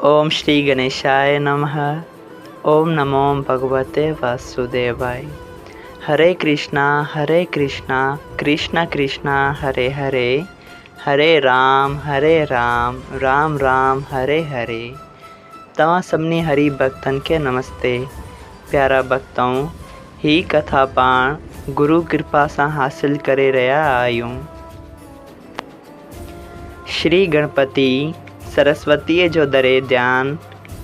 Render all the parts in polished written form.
اوم شري گڻيشاء نمه اوم نمو ڀڳوتي واسوديواء هري ڪرشنا هري ڪرشنا ڪرشنا ڪرشنا هري هري هري رام هري رام رام رام هري هري توهان سڀني هري ڀڳتن کي نمستي پيارا ڀڳتؤ هي ڪٿا پاڻ گرو ڪرپا سان حاصل ڪري رهيا آهيون. شري گڻپتي سرسوتيء جو دري ڌيان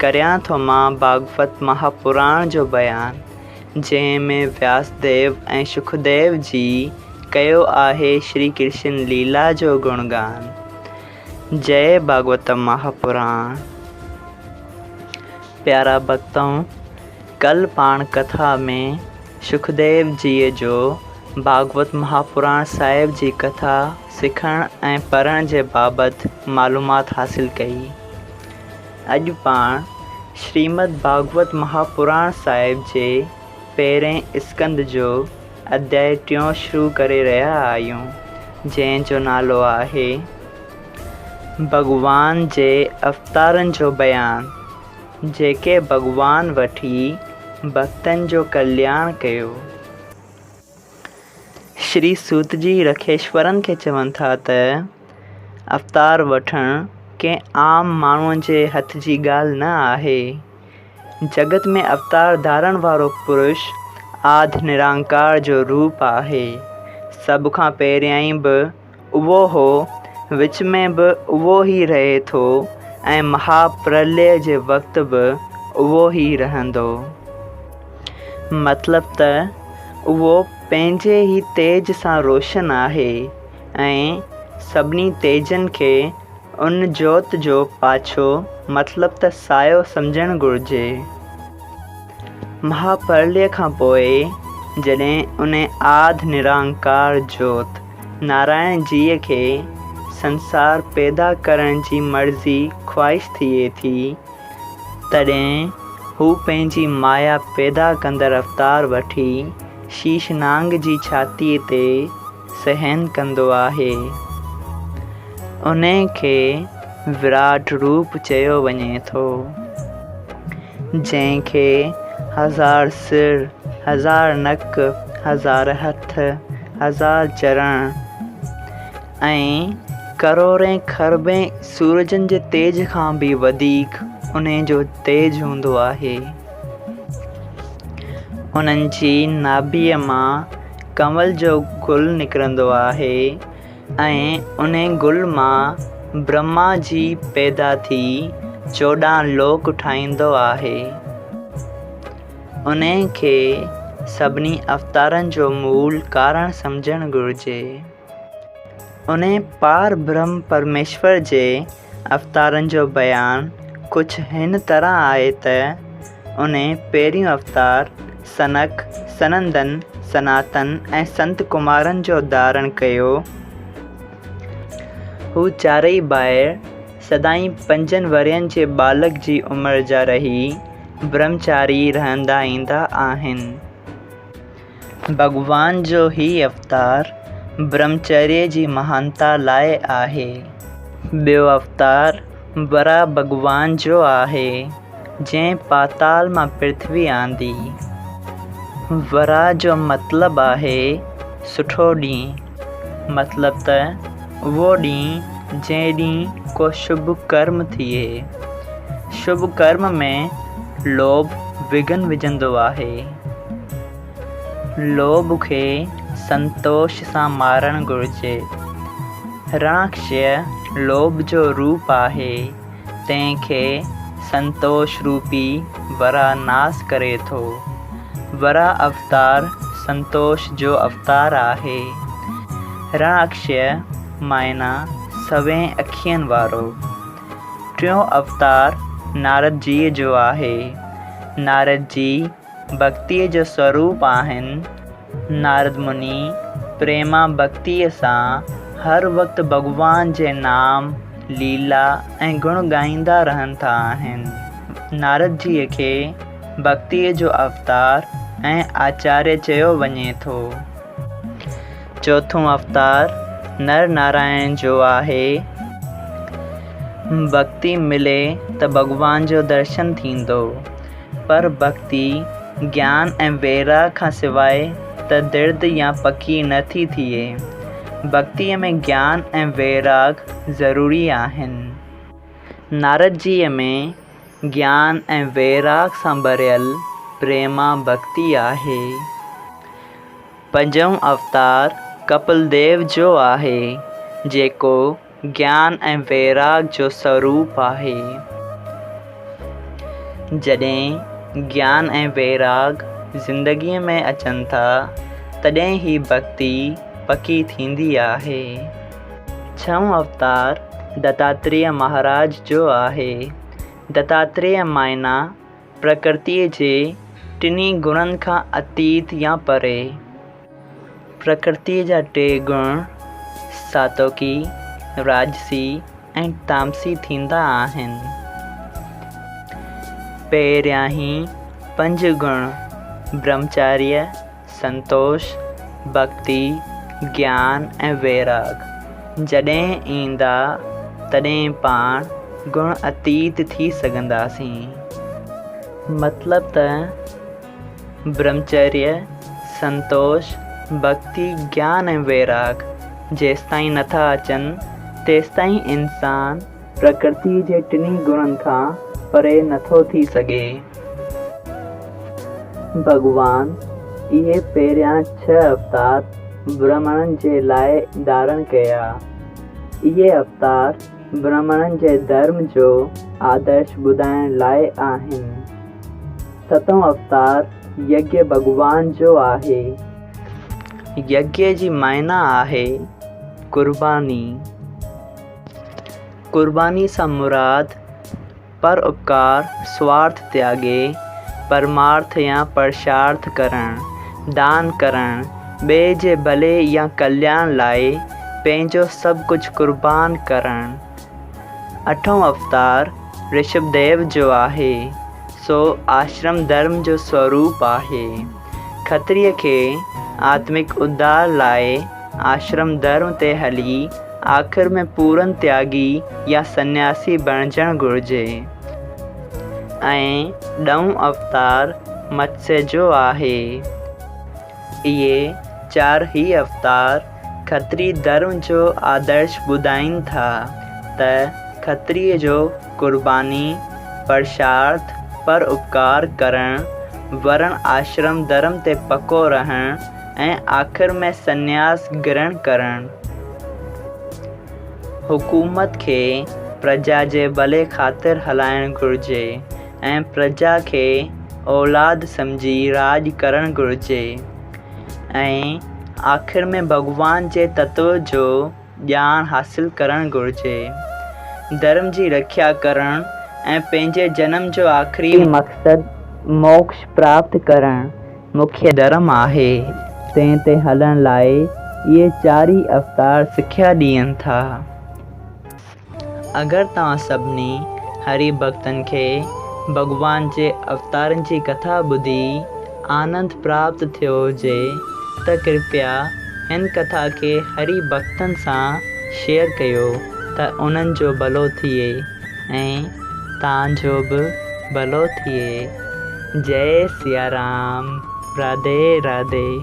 ڪريان ٿو مان ڀاڳوت مهاپراڻ جو بيان، جنهن ۾ وياس ديو ۽ شڪديو جي ڪيو آهي شري ڪرشن ليلا جو گڻگان. جئي ڀاڳوت مهاپراڻ. پيارا ڀڳتؤ! ڪل پاڻ ڪٿا ۾ شڪديو جيء جو ڀاڳوت مهاپراڻ صاحب جي ڪٿا سکڻ ۽ پڙهڻ جي بابت معلومات حاصل ڪئي. اڄ پاڻ شريمد ڀاڳوت مهاپراڻ صاحب جي پهرئين اسڪنڌ جو اڌيائي ٽيون شروع ڪري رهيا آهيون، جنهن جو نالو آهي، ڀڳوان جي اوتارن جو بيان، جيڪي ڀڳوان وٺي ڀڳتن جو ڪلياڻ ڪيو. شري سوت جي رکيشورن کي چون ٿا ته اوتار وٺڻ ڪنهن عام ماڻهوء جي هٿ جي ڳالهه نه آهي. جڳت ۾ اوتار ڌارڻ وارو پرش آڌ نرانڪار جو روپ آهي. سڀ کان پهريائين به اهو هو، وچ ۾ به اهو ئي رهي ٿو ۽ مها پرليه جي وقت به اهو ئي رهندو. مطلب ته اهو پنهنجي ئي تيج سان روشن آهي ۽ سڀني تيجن کي ان جوت جو پاڇو مطلب ته سايو سمجهڻ گهرجي. مها پرليه کان پوء جڏهن ان آڌ نرانڪار جوت نارائڻ جيء کي سنسار پيدا ڪرڻ جي مرضي، خواهش، ٿئي ٿي، تڏهن هو پنهنجي مايا پيدا ڪندڙ اوتار وٺي شيش نانگ جي ڇاتيء تي سهن ڪندو آهي. انهيء کي وراٽ روپ چيو وڃي ٿو، جنهن کي هزار سر، هزار نڪ، هزار هٿ، هزار چرڻ ۽ ڪروڙين کربين سورجن جي تيج کان به وڌيڪ انهي جو تيج هوندو آهي. انهن جي ناڀيء مان ڪنول جو گل نڪرندو آهي ۽ انهي گل مان برهما جي پيدا ٿي 14 لوڪ ٺاهيندو آهي. انهي کي سڀني اوتارن جو مول ڪارڻ سمجهڻ گهرجي. انهي پار برهم پرميشور جي اوتارن جو بيان ڪجهه هن طرح آهي ته انهي پهريون اوتار سنڪ، سنندن، سناتن ۽ سنت ڪمارن جو ڌارڻ ڪيو. هو چارئي ڀائر سدائين پنجن ورهين جي ٻالڪ جي عمر جا رهي برهمچاري رهندا ايندا آهن. ڀڳوان جو هي اوتار برهمچريه جي مهانتا لاء آهي. ٻيو اوتار وراهه ڀڳوان جو آهي، جنهن پاتال مان پرٿوي آندي. وراهه جو مطلب آهي سٺو ڏينهن، مطلب ته اهو ڏينهن جنهن ڏينهن ڪو شڀ ڪرم ٿئي. شڀ ڪرم ۾ لوڀ وگهن وجهندو آهي. لوڀ کي سنتوش سان مارڻ گهرجي. رڻاڪشيه لوڀ جو روپ آهي، تنهن کي سنتوش روپي وراهه ناس ڪري ٿو. وراهه اوتار سنتوش جو اوتار آهي. رڻاڪشيه معنيٰ سوين اکين وارو. ٽيون اوتار نارد جيء جو آهي. نارد جي ڀڳتيء جو سوروپ آهن. نارد مني پريما ڀڳتيء سان هر وقت ڀڳوان جي نام، ليلا ۽ گڻ ڳائيندا رهن ٿا آهن. نارد جيء کي ڀڳتيء جو اوتار ۽ آچاريه چيو وڃي ٿو. چوٿون اوتار نر نارائڻ جو آهي. ڀڳتي ملي ته ڀڳوان جو درشن ٿيندو، پر ڀڳتي گيان ۽ ويراڳ کان سواء ته درڍ يا پڪي نه ٿي ٿئي. ڀڳتيء ۾ گيان ۽ ويراڳ ضروري آهن. نارد جيء ۾ گيان ۽ ويراڳ سان ڀريل پريما ڀڳتي آهي. پنجون اوتار ڪپل ديو جو آهي، جيڪو گيان ۽ ويراڳ جو سوروپ آهي. جڏهن گيان ۽ ويراڳ زندگيء ۾ اچن ٿا، تڏهن ئي ڀڳتي پڪي ٿيندي آهي. ڇهون اوتار دتاتريه مهاراج جو آهي. دتاتريه معنيٰ پرڪرتيء جي ٽنهي گڻن کان اتيت يا پري. پرڪرتيء جا ٽي گڻ ساتوڪي، راجسي ۽ تامسي ٿيندا آهن. پهريائين پنج گڻ برهمچاريه، سنتوش، ڀڳتي، گيان ۽ ويراڳ جڏهن ايندا تڏهن پاڻ گڻ اتيت ٿي سگهنداسين. مطلب ته برهمچريه، سنتوش، ڀڳتي، گيان ۽ ويراڳ جيستائين نٿا اچن تيستائين انسان پرڪرتيء جي ٽنهي گڻن کان پري نٿو ٿي سگهي. ڀڳوان اهي پهريان ڇهه اوتار برهمڻن جي لاء ڌارڻ ڪيا. اهي اوتار برهمڻن جي ڌرم جو آدرش ٻڌائڻ لاء آهن. ستون اوتار يگيه ڀڳوان جو آهي. يگيه جي معنيٰ آهي قرباني. قرباني سان مراد پر اپڪار، سوارٿ تياڳي، پرمارٿ يا پرشارٿ ڪرڻ، دان ڪرڻ، ٻئي جي ڀلي يا ڪلياڻ لاء پنهنجو سڀ ڪجهه قربان ڪرڻ. اٺون اوتار رشڀ ديو جو آهي، سو آشرم ڌرم جو سوروپ آهي. کتريء کي آتمڪ اڌار لاء آشرم ڌرم تي هلي آخر ۾ پورن تياڳي يا سنياسي بڻجڻ گهرجي ۽ ڏهون اوتار متسيه جو آهي. اهي چار ئي اوتار کتري ڌرم جو آدرش ٻڌائين ٿا ته کتريء جو قرباني، پرشارٿ، پر اپڪار ڪرڻ، ورڻ آشرم ڌرم تي پڪو رهڻ ۽ آخر ۾ سنياس گرهڻ ڪرڻ. حڪومت کي پرجا جي ڀلي خاطر هلائڻ گهرجي ۽ پرجا کي اولاد سمجهي راڄ ڪرڻ گهرجي ۽ آخر ۾ ڀڳوان جي تتو جو ڄاڻ حاصل ڪرڻ گهرجي. ڌرم جي رکيا ڪرڻ ۽ پنهنجي جنم جو آخري مقصد موڪش پراپت ڪرڻ مکيه ڌرم آهي، تنهن تي هلڻ لاء اهي چارئي اوتار سکيا ڏين ٿا. اگر توهان سڀني هري ڀڳتن کي ڀڳوان جي اوتارن جي ڪٿا ٻڌي آنند پراپت ٿيو هجي ته ڪرپيا هن ڪٿا کي هري ڀڳتن سان شيئر ڪيو ته انهن جو ڀلو ٿئي ۽ توهان جو به ڀلو ٿئي. جئي سيارام راڌي راڌي.